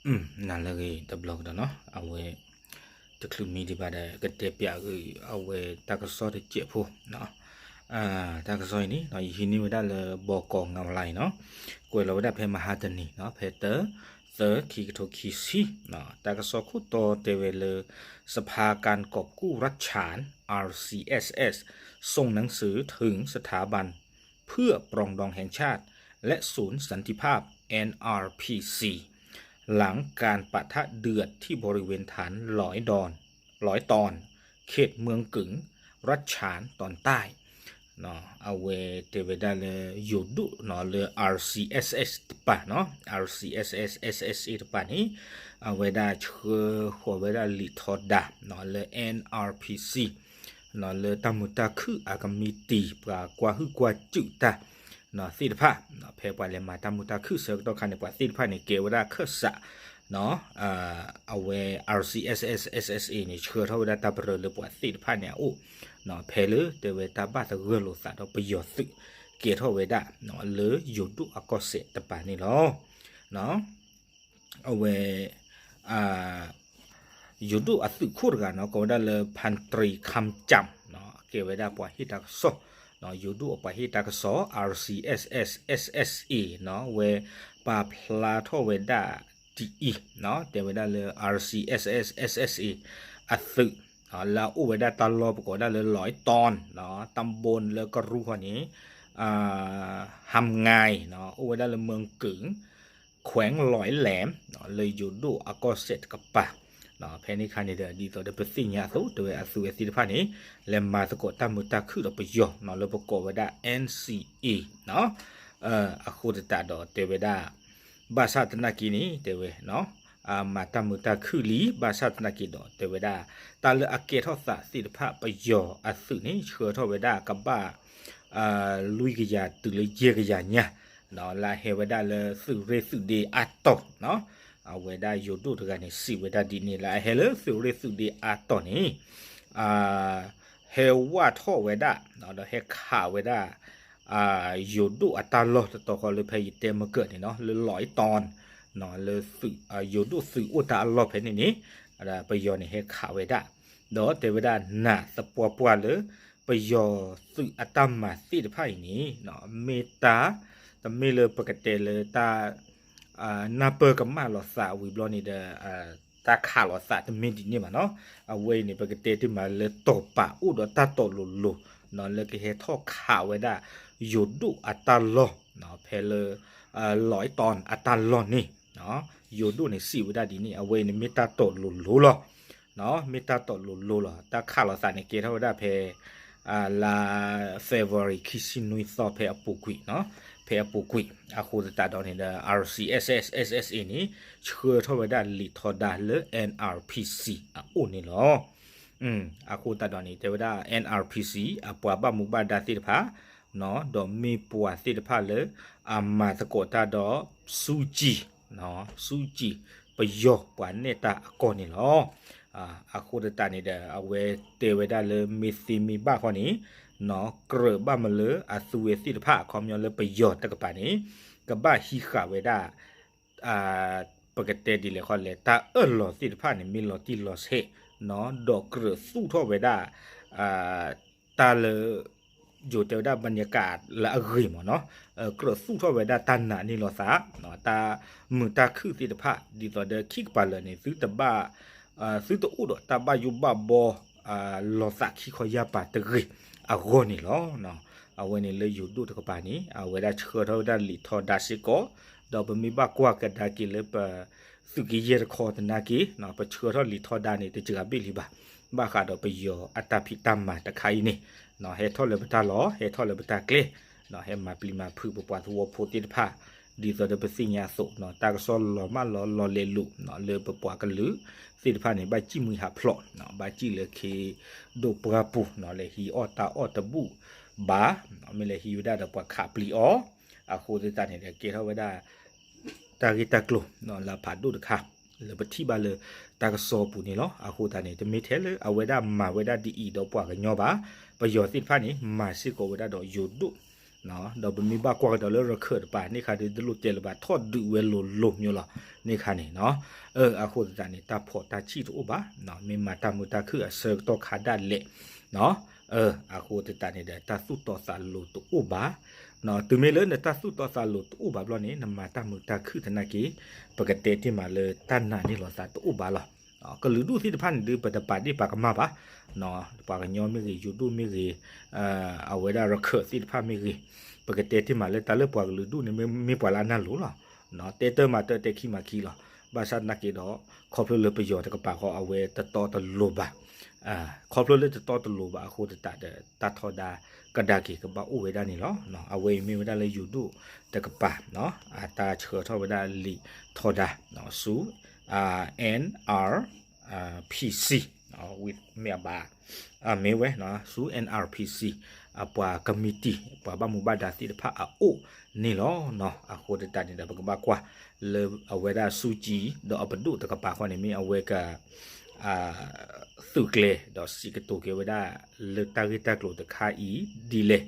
နၤလၢအဂ့ၤတဘျီကဒီးနီၤ, အဝဲ တချုးမံဒံးဘၣ်ဒီး ကတဲပၠးဂ့ၤ အဝဲတၢ်ကစီၣ်တစဲးဖိ, တၢ်ကစီၣ်အံၤန့ၣ် ယဟံးန့ၢ်ဝဲဒၣ်လၢ ဘီကီးငါလါအံၤနီၤ, ကွဲးလီၤဝဲဒၣ်ဖဲမဟါတနံၤနီၤ, ဖဲတၢ သၢ ခံကထိခံဆံ, တၢ်ကစီၣ်ခိၣ်တီတဲဝဲလၢ สภากานกอบกู้รัฐฉาน อาร์ซีเอสเอส ส่งหนังสือถึงสถาบันเพื่อปรองดองแห่งชาติและศูนย์สันติภาพ เอ็นอาร์พีซี หลังการปะทะเดือดที่บริเวณฐานลอยดอน ลอยตอน เขตเมืองกึง รัฐฉานตอนใต้ အဝဲတဲဝဲဒၣ်လၢ ယိၤဒိၣ်နီၤ လၢ RCSS တပၤနီၤ, RCSS SSA တပၤန့ၣ် အဝဲဒၣ်ဆှၢဃီၤဝဲဒၣ်လံာ်ထီဒါနီၤ လၢ NRPC နီၤ လၢတၢ်မုာ်တၢ်ခုၣ်အကမံးတံာ် ပှၤကွၢ်ဟုၣ်ကွၢ်စူၣ်တၢ် သ့ၣ်တဖၣ်, ဖဲပှၤလဲၤမၤတၢ်မုာ်တၢ်ခုၣ်ဆၢကတီၢ်ခါန့ၣ် ပှၤသ့ၣ်တဖၣ်န့ၣ် ကဲဝဲဒၣ်ခၢၣ်စး အဝဲ RCSS SSA န့ၣ် ဆှၢထီၣ်ဝဲဒၣ်တၢ်ပရၢလၢပှၤသ့ၣ်တဖၣ်န့ၣ်အအိၣ်, ဖဲလၢတဲဝဲတၢ်ဘၣ်သဂၢၢ်လိာ်သးဒီးပယီၤသုး ကဲထီၣ်ဝဲဒၣ် လၢယိၤဒိၣ်အကီၢ်စဲၣ်တပၤန့ၣ်လီၤ. အဝဲ ယိၤဒိၣ်အသုးခိၣ်တဂၤနီၤ ကိးဝဲဒၣ်လၢ ဖၣ်တြံးခၣ်ကၠၣ် ကဲဝဲဒၣ်ပှၤဟ့ၣ်တၢ်ကစီၣ်, ယိၤဒိၣ်အပှၤဟ့ၣ်တၢ်ကစီၣ် RCSS SSA နီၤ ဝဲပာ်ဖျါထီၣ်ဝဲဒၣ်ဒ်အံၤ, တဲဝဲဒၣ်လၢ RCSS SSA အသုး လၢအအိၣ်ဝဲဒၣ်တၢ်လီၢ်ပကိးဒၣ်လၢ လွိုင်တွင်း တၢ်ဘိလၢကရူၢ်ဃီန့ၣ် ဟၣ်ငါ အိၣ်ဝဲဒၣ်လၢ မၢကၢၣ် ခွဲးလွဲလဲၣ် လၢယိၤဒိၣ်အကီၢ်စဲၣ်တကပၤ, ဖဲန့ၣ်ခါန့ၣ်ဒီး ဒ်သိးဒီးပသ့ၣ်ညါအသိး တဲဝဲအသုးဝဲသ့ၣ်တဖၣ်န့ၣ် လဲၤမၤသကိးတၢ်မုာ်တၢ်ခုၣ်ဒီးပယီၤနီၤ လၢပကိးဝဲဒၣ် NCA နီၤ, အဃိသတးဒီးတဲဝဲဒၣ် ဘၣ်ဆၣ်သနာ်က့န့ၣ် တဲဝဲ မၤတၢ်မုာ်တၢ်ခုၣ်လံ ဘၣ်ဆၣ်သနာ်က့ဒီး တဲဝဲဒၣ် တၢ်လၢအကဲထီၣ်သးသ့ၣ်တဖၣ် ပယီၤအသုးန့ၣ် ဆှၢထီၣ်ဝဲဒၣ်ကဘၣ် လွံၢ်ကယၤတုၤလၢယဲၢ်ကယၤညါ လၢအဟဲဝဲဒၣ်လၢသုးရ့ၣ်သုးဒ့အါတီၢ်, အဝဲဒၣ်ယိၤဒိၣ်တဂၤန့ၣ် စံးဝဲဒၣ်ဒ်န့ၣ် လၢအဟဲလၢသုးရ့ၣ်သုးဒ့အါတီၢ်န့ၣ် ဟဲဝၢ်ထီၣ်ဝဲဒၣ် ဒီးဟဲခးဝဲဒၣ် ယိၤဒိၣ်အတၢ်လီၢ်တတီၤဃီလၢဖဲယတဲမၢကၢၣ်န့ၣ်နီၤ လၢလွိုင်တွင်း လၢ ယိၤဒိၣ်သုးအိၣ်တၢ်အလီၢ်ဖဲန့ၣ်န့ၣ် ပယီၤန့ၣ်ဟဲခးဝဲဒၣ်, ဒီးတဲဝဲဒၣ်နးသပှၢ်ပှၢ်လၢ ပယီၤသုးအတၢ်မၤသ့ၣ်တဖၣ်အံၤန့ၣ် မ့ၢ်တၢ် တမ့ၢ်လၢပကတဲလၢတၢ် နၢ်ပၢၢ်ကမၣ်လိာ်သးဝံၤဘျီန့ၣ်ဒီး တၢ်ခးလိာ်သးတမ့ၢ်ဒ်န့ၣ်ဘၣ်နီၤ, အဝဲအံၤန့ၣ် ပကတဲတ့ၢ်မးလၢတီၢ်ပာ်အိၣ်ဒီးတၢ်တီၤလိၤလိၤ လၢကဟဲထီၣ်ခးဝဲဒၣ် ယိၤဒိၣ်အတၢ်လီၢ် ဖဲလၢ လွိုင်တွင်း အတၢ်လီၢ်န့ၣ် ယိၤဒိၣ်န့ၣ်စံးဝဲဒၣ်ဒ်န့ၣ် အဝဲအံၤန့ၣ်မ့ၢ်တၢ်တီၤလိၤလိၤလီၤ, မ့ၢ်တၢ်တီၤလိၤလိၤလီၤ, တၢ်ခးလိာ်သးန့ၣ်ကဲထီၣ်ဝဲဒၣ်ဖဲ လါ February ခံဆံနွံသီဖဲအပူၤကွံာ်နီၤ, ဖဲအပူၤကွံာ် အဃိသတးဒီးန့ၣ်ဒီး RCSS SSA န့ၣ် ဆှၢထီၣ်ဝဲဒၣ်လံာ်ထီဒါလၢ NRPC အအိၣ်န့ၣ်လီၤ. အဃိသတးဒီးန့ၣ် တဲဝဲဒၣ် NRPC အပှၤဘၣ်မူဘၣ်ဒါသ့ၣ်တဖၣ် ဒီးမ့ၢ်ပှၤသ့ၣ်တဖၣ်လၢ အမၤသကိးတၢ်ဒီး စူးကံၣ် စူးကံၣ် ပယီၤပှၤနဲၣ်တၢ်အကီၢ်န့ၣ်လီၤ. အဃိသတးန့ၣ်ဒီး အဝဲတဲဝဲဒၣ်လၢမ့ၢ်သ့မ့ၢ်ဘၣ်ဃီန့ၣ် ကြၢးဘၣ်မးလၢအသုဝဲသ့ၣ်တဖၣ် အခီပညီလၢပယီၤတကပၤန့ၣ် ကဘၣ်ဟံးဃာ်ဝဲဒၣ် ပကတဲဒ်လဲၣ်ဃီလဲၣ် တၢ်အၢၣ်လီၤသ့ၣ်တဖၣ်န့ၣ် မ့ၢ်လီၤတံၢ်လီၤဆဲး ဒီးကြၢးသူၣ်ထီၣ်ဝဲဒၣ် တၢ်လၢ ယိၤတဲဝဲဒၣ် ဘၣ်ညါကး လၢအဂ့ၤမးနီၤ, ကြၢးသူၣ်ထီၣ်ဝဲဒၣ်တၢ်နာ်န့ၢ်လိာ်သး တၢ်မုာ်တၢ်ခုၣ်သ့ၣ်တဖၣ် ဒ်သိးဒီးခံကပၤလၢာ်န့ၣ် သုတဘၣ် သုတအိၣ်ဒီးတၢ်ဘၣ်ယိၣ်ဘၣ်ဘီ လိာ်သးခံခီယၢ်ပၤတဂ့ၤအဂီၢ်န့ၣ်လီၤ. အဝဲန့ၣ်လၢယိၤဒိၣ်တကပၤန့ၣ် အဝဲဒၣ်ဆှၢထီၣ်ဝဲဒၣ်လံာ်ထီဒါစ့ၢ်ကီး, ဒီးပမ့ၢ်ဘၣ်ကွၢ်ကဒါက့ၤလၢပ သုးက့ယဲၢ်တခီသနာ်က့ ပဆှၢထီၣ်လံာ်ထီဒါန့ၣ် တစှၤဘ့ၣ်လံဘၣ်, ဘၣ်ဃးဒီးပယီၤအတၢ်ဖံးတၢ်မၤတခါအံၤန့ၣ် ဟဲထီၣ်လၢပတၢ်လီၢ် ဟဲထီၣ်လၢပတၢ်ကျဲ ဟဲမၤပျံၤမၤဖုးပပှၤသဝီဖိသ့ၣ်တဖၣ် ဒ်သိးဒီးပသ့ၣ်ညါအသိး တၢ်ကစီၣ်လီၤမၢ်လီၤ လီၤလဲၤလိာ် လၢပပှၤကလုာ်သ့ၣ်တဖၣ်န့ၣ် ဘၣ်စံၣ်မှံဟးဖျိး ဘၣ်စံၣ်လၢခ့ဒိၣ်ပှၢ်ပူၤ လဲၤဟံးအီၣ်တၢ်အီၣ်တဘူၣ်ဘၣ်, မ့ၢ်လဲၤဟံးဝဲဒၣ်ဒီးပှၤခးပျံၤအီၤ, အဃိသတးန့ၣ်ဒီး ကဲထီၣ်ဝဲဒၣ် တၢ်ဂ့ၢ်တၢ်ကျိၤ လၢဖးဒိၣ်တခါ လၢပထံၣ်ဘၣ်လၢတၢ်ကစီၣ်ပူၤန့ၣ်လီၤ. အဃိသတးန့ၣ် တမ့ၢ်ထဲလၢအဝဲဒၣ်မၤဝဲဒၣ်ဒ်အံၤဒီးပှၤကညီဘၣ်, ပယီၤသ့ၣ်တဖၣ်န့ၣ် မၤစ့ၢ်ကီးဝဲဒၣ်ဒီးယိၤဒိၣ် ဒီးပမ့ၢ်ဘၣ်ကွၢ်ကဒီးလၢရခၢၣ်တပၤ န့ၣ်ခါဒုးတလိၣ်တဲလၢၤဘၣ် ထီၣ်ဒုးဝဲလိၤလိၤမးလီၤ န့ၣ်ခါန့ၣ်နီၤ. အဃိသတးန့ၣ် တၢ်ဖီၣ်တၢ်ဆံၣ်တအိၣ်ဘၣ်, မ့ၢ်မၤတၢ်မုာ်တၢ်ခုၣ်အဆၢကတီၢ်ခါဒၣ်လဲာ် အဃိသတးန့ၣ်ဒီး တၢ်သူၣ်တီသးလိၤတအိၣ်ဘၣ်. တုၤမ့ၢ်လၢနတၢ်သူၣ်တီသးလိၤတအိၣ်ဘၣ်ဘျီန့ၣ် နမၤတၢ်မုာ်တၢ်ခုၣ်သနာ်က့ ပကတဲတ့ၢ်မးလၢတၢ်နာ်န့ၢ်လီၤသးတအိၣ်ဘၣ်လီၤ. ကလုာ်ဒူၣ်သ့ၣ်တဖၣ်န့ၣ်ဒုး ပတပာ်ဒ့ၣ်ပာ်ကမၣ်ဘၣ်, ပှၤကညီမ့ၢ်ဂ့ၤ, ယိၤဒိၣ်မ့ၢ်ဂ့ၤ, အဝဲဒၣ်ရခၢၣ်သ့ၣ်တဖၣ်မ့ၢ်ဂ့ၤ, ပကတဲတ့ၢ်မးလၢတၢ်လၢပှၤကလုာ်ဒူၣ်န့ၣ် မ့ၢ်ပှၤလၢအနၢ်လိၤလီၤ. တဲတၢ်မၤတၢ် တဲခံမၤခံလီၤ. ဘၣ်ဆၣ်သနာ်က့ဒီး ခီဖျိလၢပယီၤတကပၤဃီ အဝဲတတီတလိၤဘၣ်, ခီဖျိလၢတတီတလိၤဘၣ်အဃိသတးဒီး တၢ်ထီဒါကဒါက့ၤကဘၣ်အိၣ်ဝဲဒၣ်န့ၣ်လီၤ. အဝဲအံၤမ့ၢ်ဝဲဒၣ်လၢယိၤဒိၣ်တကပၤ အတၢ်ဆှၢထီၣ်ဝဲဒၣ်လံာ်ထီဒါ ဆူ N R P C မ့ၢ်အဘၣ်, မ့ၢ်ဝဲ ဆူ N R P C အပှၤကမံးတံာ် ပှၤဘၣ်မူဘၣ်ဒါသ့ၣ်တဖၣ်အအိၣ်န့ၣ်လီၤ. အဃိသတးန့ၣ်ဒီး ပကဘၣ်ကွၢ်လၢအဝဲဒၣ်ဆူကၠံ ဒီးအပဒိၣ်တကပၤဃီန့ၣ် မ့ၢ်အဝဲက သုးကျဲၤ ဒီးစံးကတိၤက့ၤဝဲဒၣ် လၢတၢ်ဂ့ၢ်တၢ်ကျိၤတခါအံၤဒ်လဲၣ်.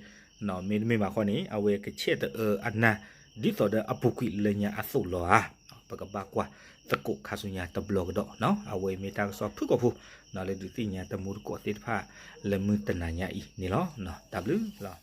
မ့တမ့ၢ်ဘၣ်ဃီန့ၣ် အဝဲကဆဲးတအၢအနၢ် ဒ်သိးဒီးအပူၤကွံာ်လၢညါအသိးလီၤဧါ. ပကဘၣ်ကွၢ်သကိးခါဆူညါတဘျီကဒီး, အဝဲအံၤမ့ၢ်တၢ်ကစီၣ်ဖုၣ်ကိာ်ဖိ လၢဒုးသ့ၣ်ညါတမူတကိးသ့ၣ်တဖၣ် လၢမုၢ်တနၤညါအံၤန့ၣ်လီၤ. တၢ်ဘျုးလီၤ.